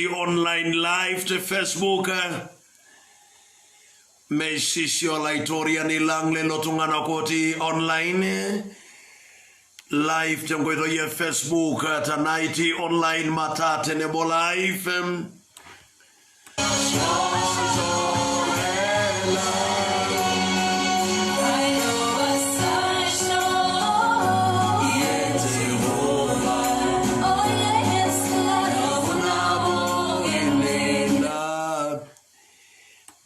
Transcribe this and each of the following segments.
Itii online live te Facebook. Meisisi Olaitoriani lang lelo tung'anak otii online live tenkoitoi e Facebook tanaa itii online mataa tenebo live.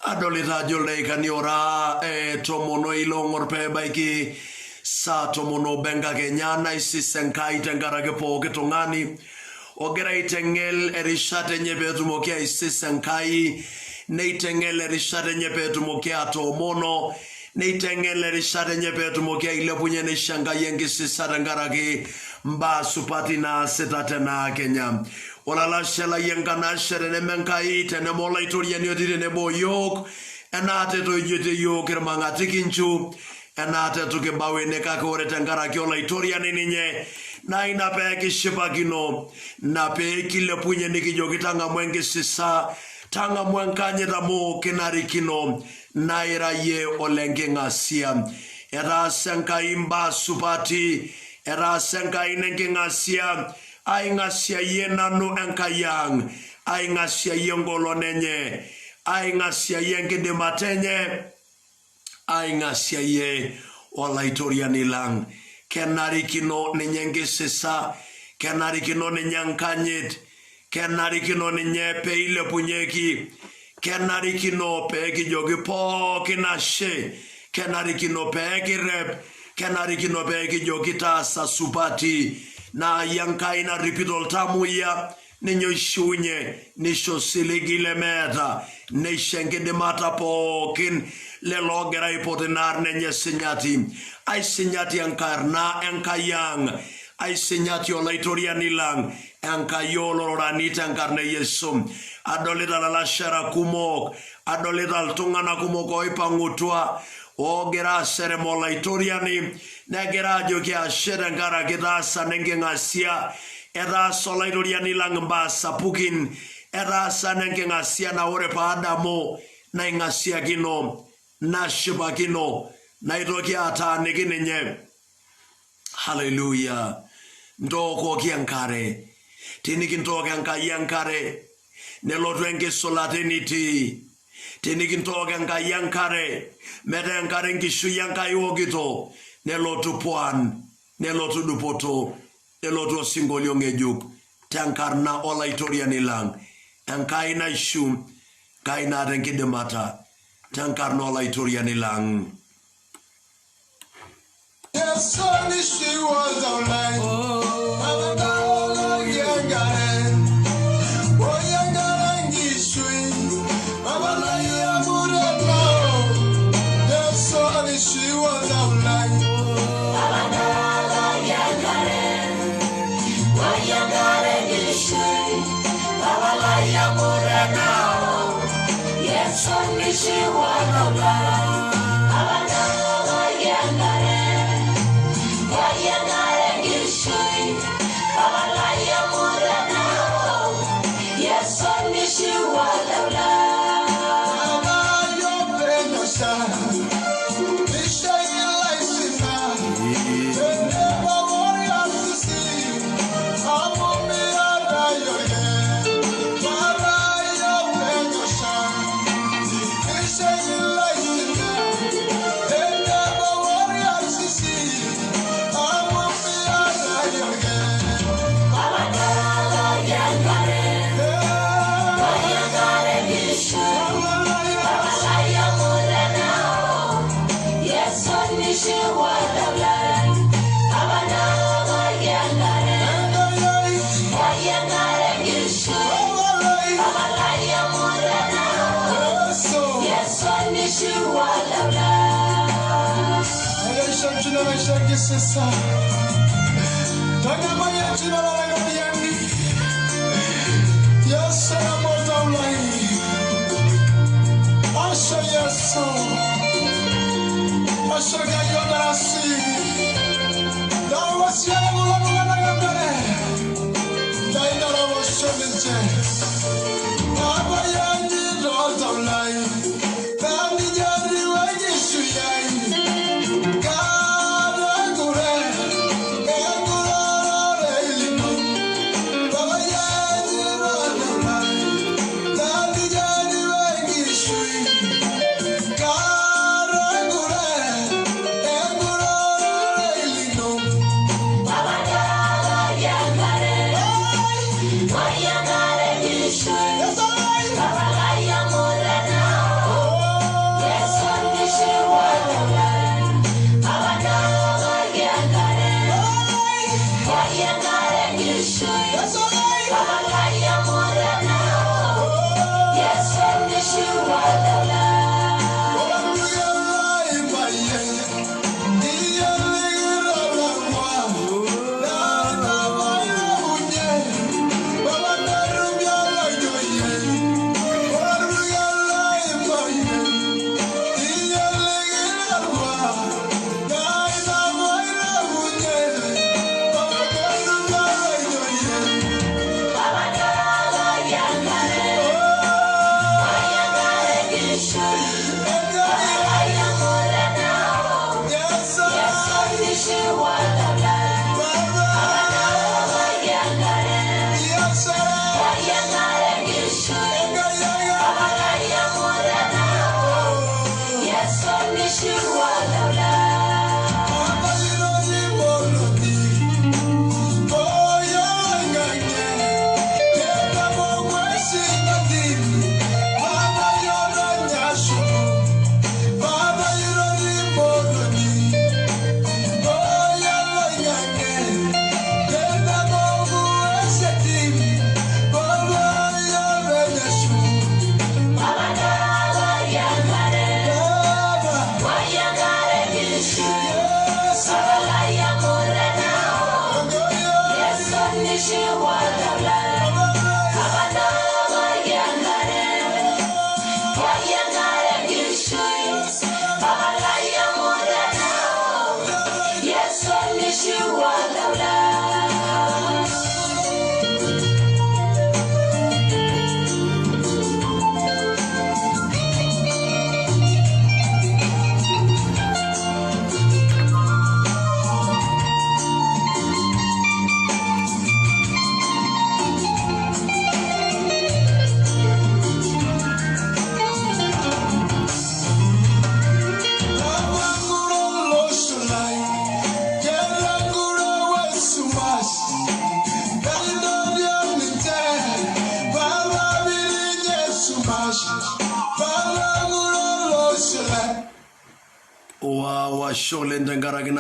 Adolita ajo ildaikani ora tomon oile ong'or pee ebaiki saa tomon obo enkakenya. Naisis Enkai tenkaraki pooki tung'ani ogira aiteng'el erishata enye peetumoki aisis Enkai, neiteng'el erishata enye peetumoki atoomono, neiteng'el erishata enye peetumoki ailepunye neisho Enkai enkisisa tenkaraki mbaa supati naasita tenaa kenya. Olalashe lai enkanashe teneme Enkai, teneme Olaitoriani otii tenebo o yiok, enaata etoijoitie yiok irmang'ati kinchu, enaata eitu kibau ene, kake ore tenkaraki Olaitoriani ninye, naa ina pee kishipakino, ina pee kilepunye nikijoki tang'amu enkisisa, tang'amu enkanyit amu kinarikino naa ira iyie olenking'asia. Etaasa Enkai imbaa supati, etaasa Enkai nenking'asia, aing'asiayie nanu Enkai ang, aing'asiayie engolon enye, aing'asiayie enkidimata enye, aing'asiayie Olaitoriani lang. Kenarikino ninye enkisisa, kenarikino ninye enkanyit, kenarikino ninye pee eilepunyeki, kenarikino pee kijoki pookin ashe, kenarikino pee kirrep, kenarikino pee kijoki taasa supati. Naa iyie Enkai narripito iltamuoyia, ninye oishiunye, nisho osiligi lemeeta, neisho enkidimata pookin lelo oogira aipot ina arna enye sinyati. Aisinyati enkarna Enkai ang, aisinyati Olaitoriani lang, Enkai oolororani tenkarna e Yesu. Adolita lalashera kumok, adolita iltung'anak kumok oipang'utua oogira aserem Olaitoriani, negira ajoki ashe tenkaraki itaasa nenking'asia. Etaasa Olaitoriani lang imbaa sapukin, etaasa nenking'asia naa ore paadamu naing'asiakino, nashipakino, naitoki ataaniki ninye. Haleluya! Ntookoki enkare. Tinikintook Enkai enkare, nelotu enkisulata enitii. Tinikintook Enkai enkare, metaa enkare enkishui Enkai iokito, nelotu puan, nelotu dupoto, nelotu osinkolio ng'ejuk tenkarna Olaitoriani lang, Enkai naishu, Enkai naata enkidimata, tenkarna Olaitoriani lang.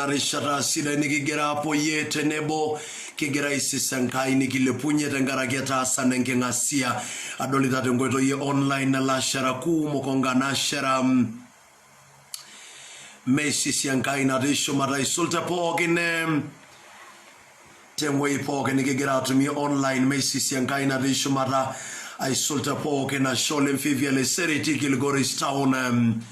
Rishata sida nikigira apoyie tenebo kigira aisisa Enkai nikilepunye tenkaraki etaasa nenking'asia adolita tenkoitoi e online lashera kumok onkanashera meisisi Enkai natii shumata aisul te pookin tewuei pookin nikigira atumie online meisisi Enkai natii shumata aisul te pookin ashe oleng Vivian Lesereti Kilgoris Town.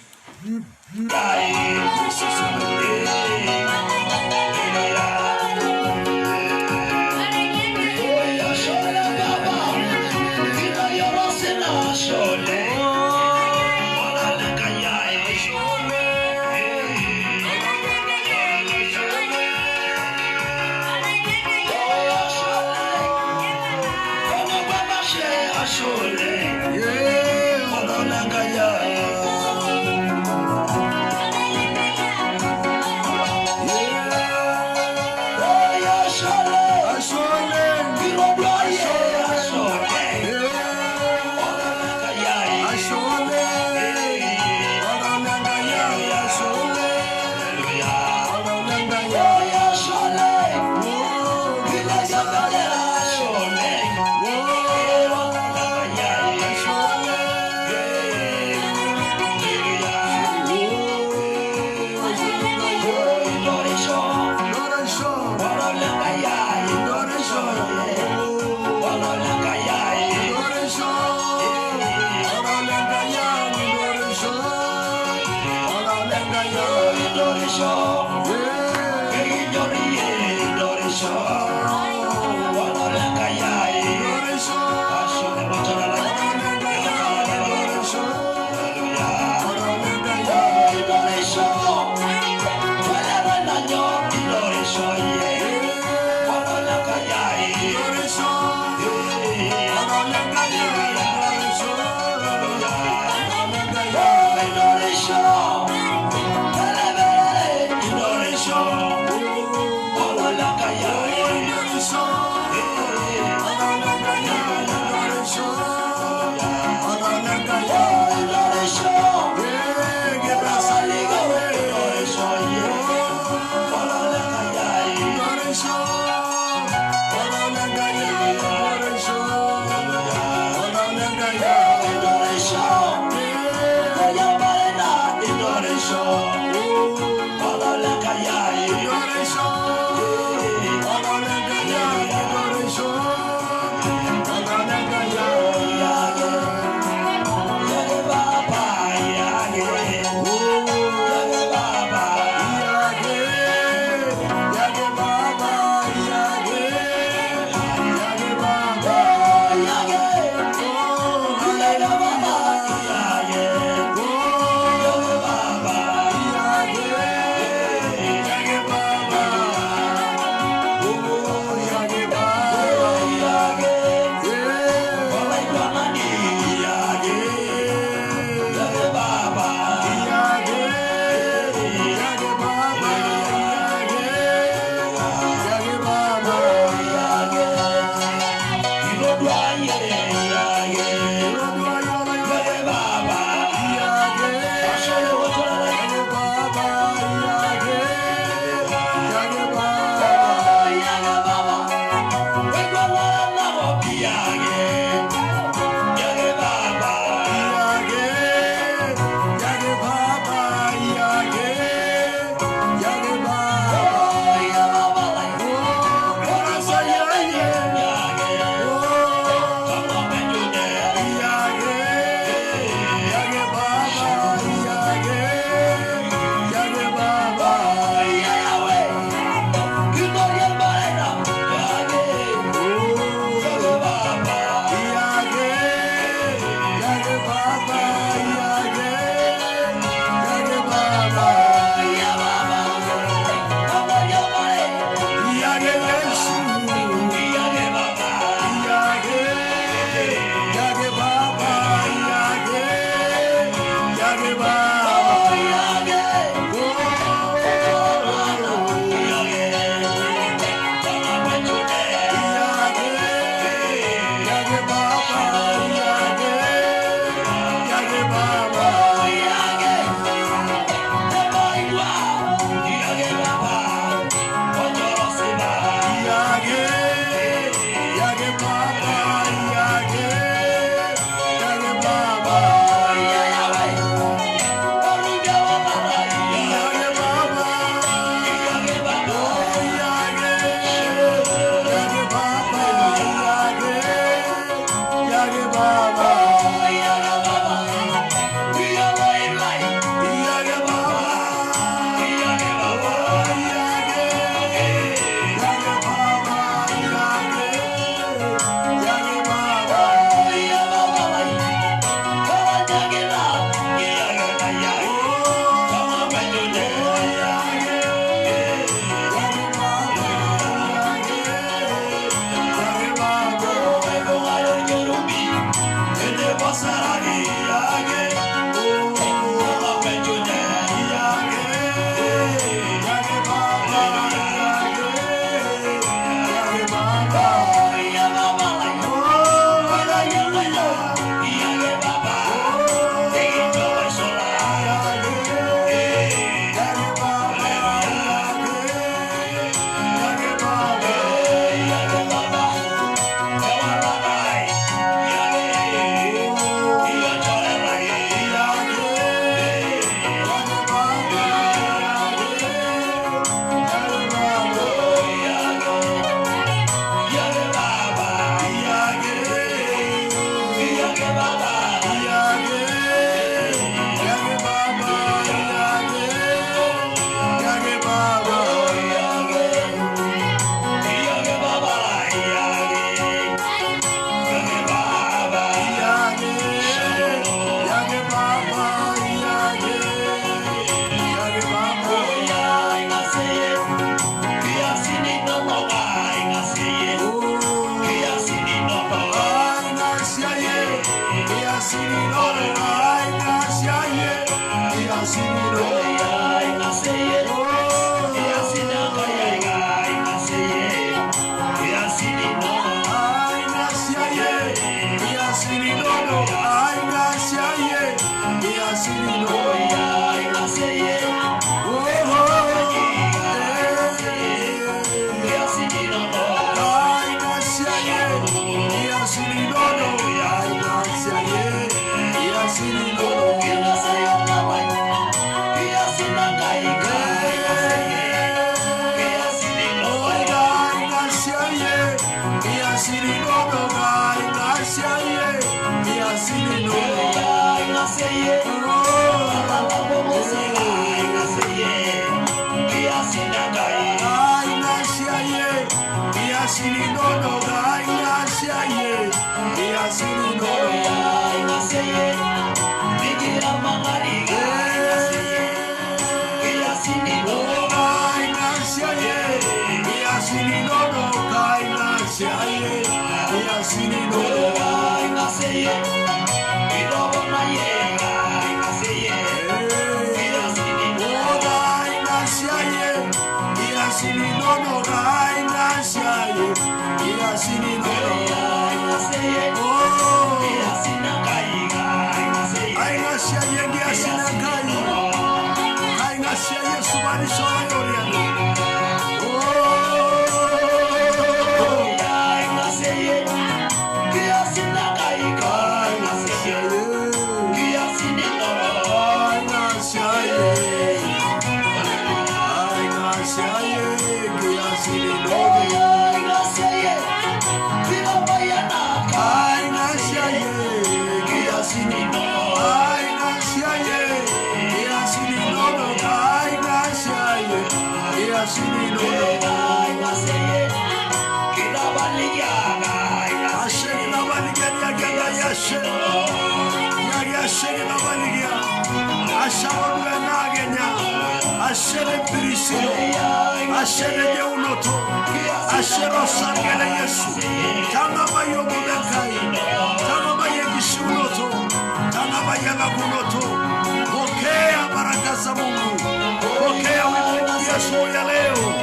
Pokea baraka za Mungu, pokea wimbo mpya asubuhi ya leo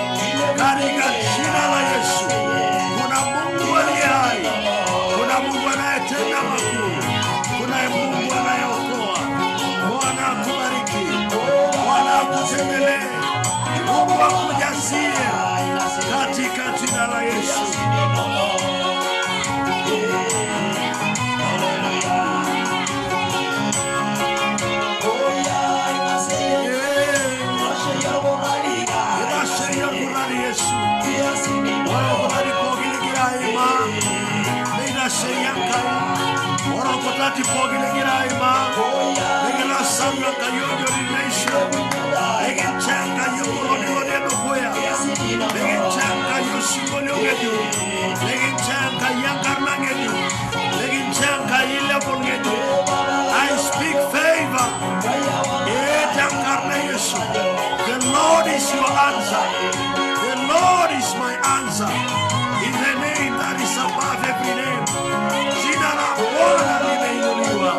katika jina la Yesu. Kuna Mungu aliye hai, kuna Mungu anayetenda makuu, kuna Mungu anayeokoa. Bwana akubariki, Bwana akutembelee, Mungu akujazie katika jina la Yesu. I speak favor. The Lord is your answer. The Lord is my answer. In the name that is above every name. Jina la Bwana limeinuliwa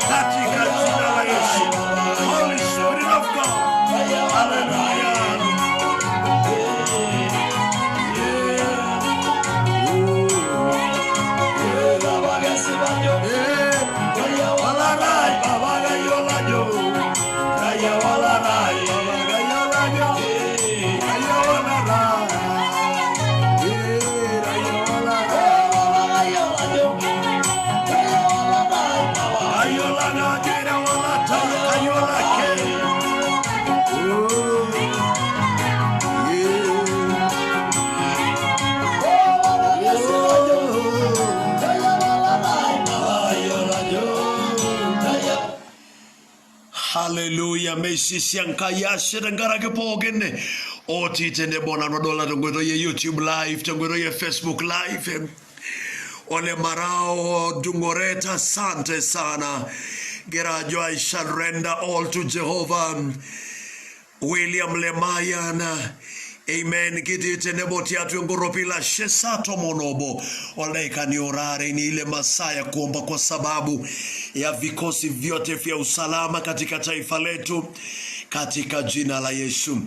katika jina la Yesu. Holy Spirit of God. Hallelujah. Hallelujah. Meisisi Enkai ashe tenkaraki pookin otii tenebo nanu adolta tenkoitoi e YouTube live, tenkoitoi e Facebook live. Ole Marao Dungoreta, asante sana. Gerajo, I shall render all to Jehovah. William Lemayan, amen. Kitii tenebo tiatua enkorropi lashe saa tomon obo oldaikani orare. Ni ile masaa ya kuomba kwa sababu ya vikosi vyote vya usalama katika taifa letu, katika jina la Yesu.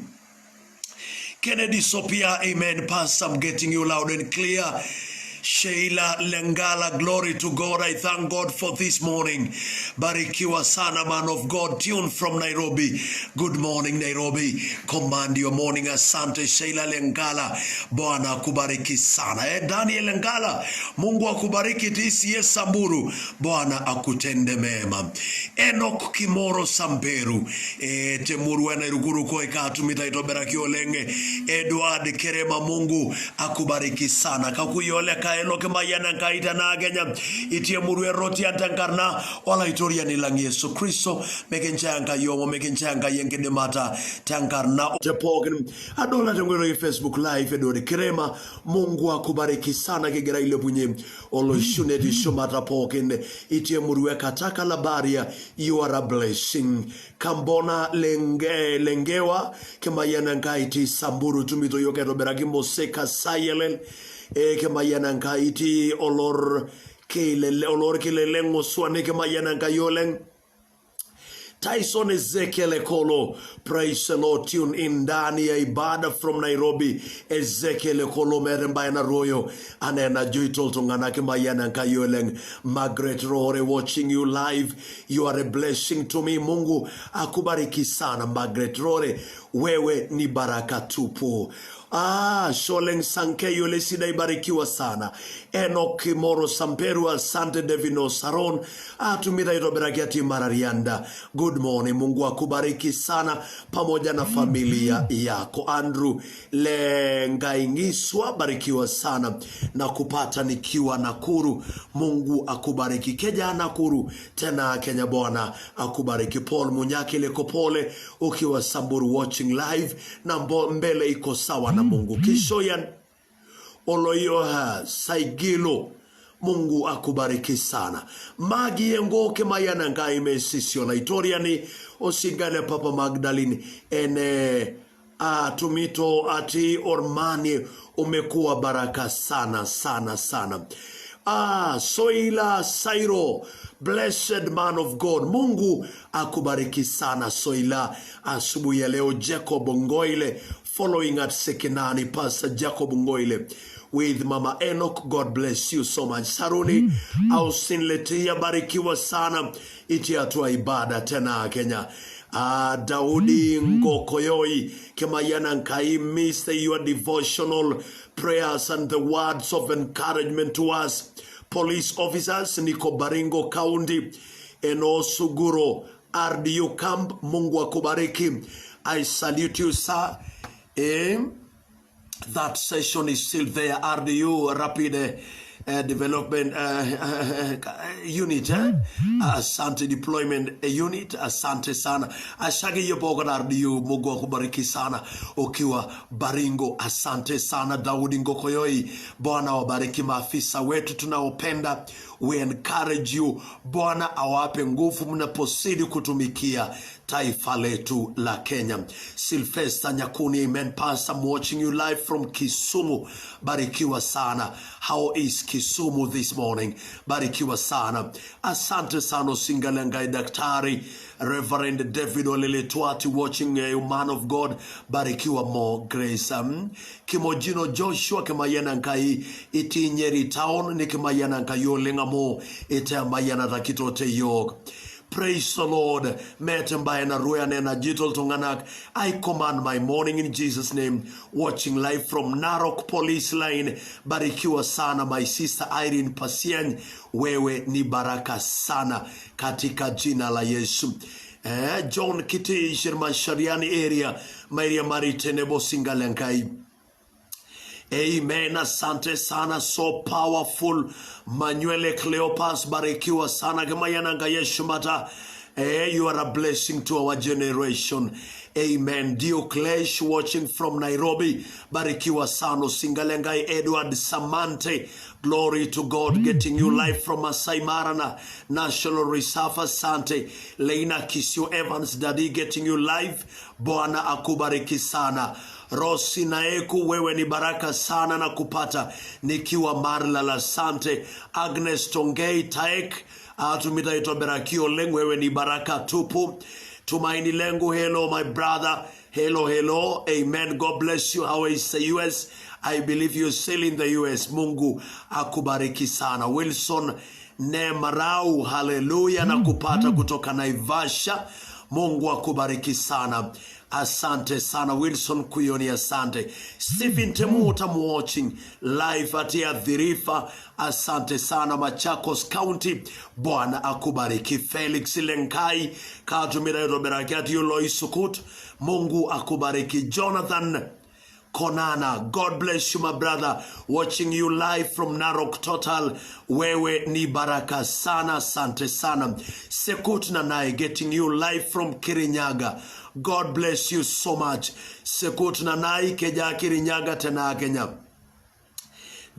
Kennedy Sopia, amen. Pastor, I'm getting you loud and clear. Sheila Lengala, glory to God. I thank God for this morning. Barikiwa sana, man of God. Tune from Nairobi. Good morning, Nairobi. Command your morning. Asante Sheila Lengala, Bwana akubariki sana. Daniel Lengala, Mungu akubariki. TCS Samburu, Bwana akutende mema. Enoch Kimoro Samperu, Temuru ena irukuru koe katumita olenge. Edward Kerema, Mungu akubariki sana. Kakuyole kaelo kemayana kaita na Kenya itie muru eroti antankarna wala itoria ni lang Yesu Kristo mekenchanga yomo mekenchanga yenkidimata tankarna tepokin adola tengwero Facebook live. Edward Kerema, Mungu akubariki sana kigera ile punye oloshuneti shumata pokin itie muru kataka labaria, you are a blessing. Kambona lengewa kemayana nkaiti Samburu tumito yoketo beraki moseka sayelel kemayana nkaiti olor kelele olor kelele ngoswane kemayana nkayoleng. Tyson Ezekiel Ekolo, praise the Lord, tune in ndani ya ibada from Nairobi. Ezekiel Ekolo meremba na royo anena juitol tungana kemayana nkayoleng. Margaret Rore watching you live, you are a blessing to me. Mungu akubariki sana Margaret Rore, wewe ni baraka tupu. Sholeng Sanke yule sida ibarikiwa sana. Enoch Moro Samperu, asante Devino Saron, atumida itoberakiati Mararianda. Good morning, Mungu akubariki sana pamoja na familia yako. Andrew Lengaingiswa, barikiwa sana na kupata nikiwa Nakuru. Mungu akubariki. Kenya Nakuru, tena Kenya Bwana akubariki. Paul Munyaki Lekopole ukiwa Samburu watching live na mbele iko sawa na Mungu. Kishoyan Oloyoha Saigilo, Mungu akubariki sana. Magi yengoke mayana ngaime sisio laitoriani osingale Papa Magdalene ene tumito ati Ormani, umekuwa baraka sana sana sana. Soila Sairo, blessed man of God, Mungu akubariki sana Soila asubuhi ya leo. Jacob Ngoile following at Sekenani, Pastor Jacob Ngoile with Mama Enoch, God bless you so much. Saruni Austin Letia, barikiwa sana iti hatua ibada tena Kenya. Daudi Ngokoyoi Kemayana Nkai, miss your devotional prayers and the words of encouragement to us. Police officers, niko Baringo County, Eno Suguro, RDU Camp, Mungu akubariki. I salute you, sir. That session is still there. RDU Rapid Development Unit, eh? Asante Deployment Unit, asante sana. Ashage yoboga RDU, Mungu akubariki sana ukiwa Baringo, asante sana. Daudi Ngokoyoi, Bwana wabariki maafisa wetu tunaopenda. We encourage you, Bwana awape nguvu mnaposidi kutumikia taifa letu la Kenya. Sylvester Nyakuni, amen pastor, I'm watching you live from Kisumu. Barikiwa sana. How is Kisumu this morning? Barikiwa sana. Asante sana Singalengai Daktari Reverend David Olele watching you man of God. Barikiwa more grace. Kimojino Joshua kemayana nkai iti Nyeri town ni kemayana nkai yolenga ite mayana takitote yok. Praise the Lord. I command my morning in Jesus' name. Watching live from Narok Police Line. Barikiwa sana my sister Irene Pasien. Wewe ni baraka sana katika jina la Yesu. John Kiti Shirma area. Maria Maritenebo Singalenkai. Amen. Asante sana, so powerful. Manuele Cleopas, barikiwa sana. Kemayananga Yeshumata. You are a blessing to our generation. Amen. Diocles watching from Nairobi. Barikiwa sana. Singalengai Edward Samante. Glory to God. Getting you live from Masai Mara National Reserve. Asante. Leina Kisio Evans Daddy getting you live. Bwana akubariki sana. Rosi Naeku, wewe ni baraka sana na kupata nikiwa Marla. Asante. Agnes Tongei Taek atumita berakio leng, wewe ni baraka tupu. Tumaini Lengu, hello my brother. Hello, hello. Amen. God bless you. How is the US? I believe you're still in the US. Mungu akubariki sana. Wilson Nemarau, haleluya, na kupata kutoka Naivasha. Mungu akubariki sana. Asante sana Wilson Kuyoni, asante. Stephen Temuta watching live at Athi River, asante sana Machakos County, Bwana akubariki. Felix Lenkai katumira aitobiraki atii Loisukut, Mungu akubariki. Jonathan Konana, God bless you my brother, watching you live from Narok Total. Wewe ni baraka sana, asante sana. Sekut Nanai, getting you live from Kirinyaga. God bless you so much. Sekut Nanai, keja Kirinyaga tena Kenya.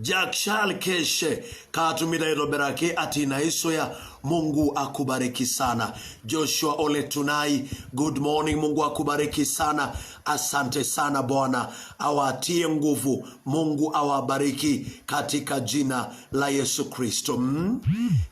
Jack Shal Keshe katumira aitobiraki atii Naisoya. Mungu akubariki sana. Joshua Ole Tunai, good morning. Mungu akubariki sana. Asante sana Bwana awatie nguvu. Mungu awabariki katika jina la Yesu Kristo.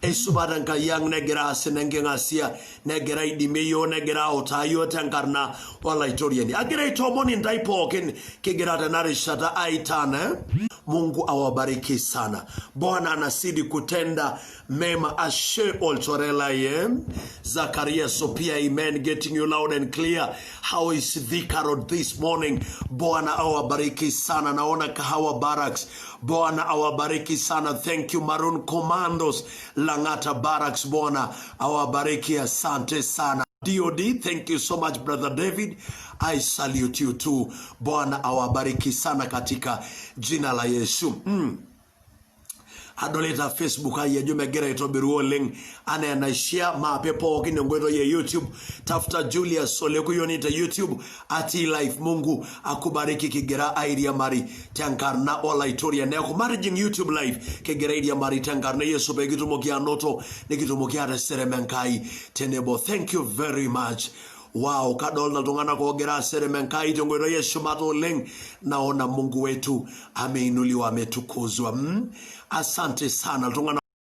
Esupat Enkai ang' negira aas enenking'asia negira aidimie iyiook negira autaa iyiook tenkarna olaitoriani. Agira aitoomon intae pookin kigira tena rishata aitan eh? Mungu awabariki sana. Bwana anazidi kutenda mema. Ashe olchore lai eh? Zakaria Sophia, amen. Getting you loud and clear. How is Thika Road this morning? Bwana awabariki sana. Naona Kahawa Barracks. Bwana awabariki sana. Thank you Maroon Commandos Langata Barracks. Bwana awabariki, asante sana. DOD, thank you so much brother David. I salute you too. Bwana awabariki sana katika jina la Yesu. Adolita Facebook ai ajo megira aitobiru oleng anaa enaishia maape pookin enkoitoi e YouTube. Tafuta Julius Ole te YouTube atii live. Mungu akubariki kigira airiamari tenkarna olaitoriani. Neeku matijing YouTube live kigira airiamari tenkarna Yesu pee kitumoki anoto nikitumoki ateserem Enkai tenebo. Thank you very much. Wow, kadolta iltung'anak oogira aserem Enkai tenkoitoi eshumata oleng. Naona Mungu wetu ameinuliwa, ametukuzwa. Asante sana iltung'anak.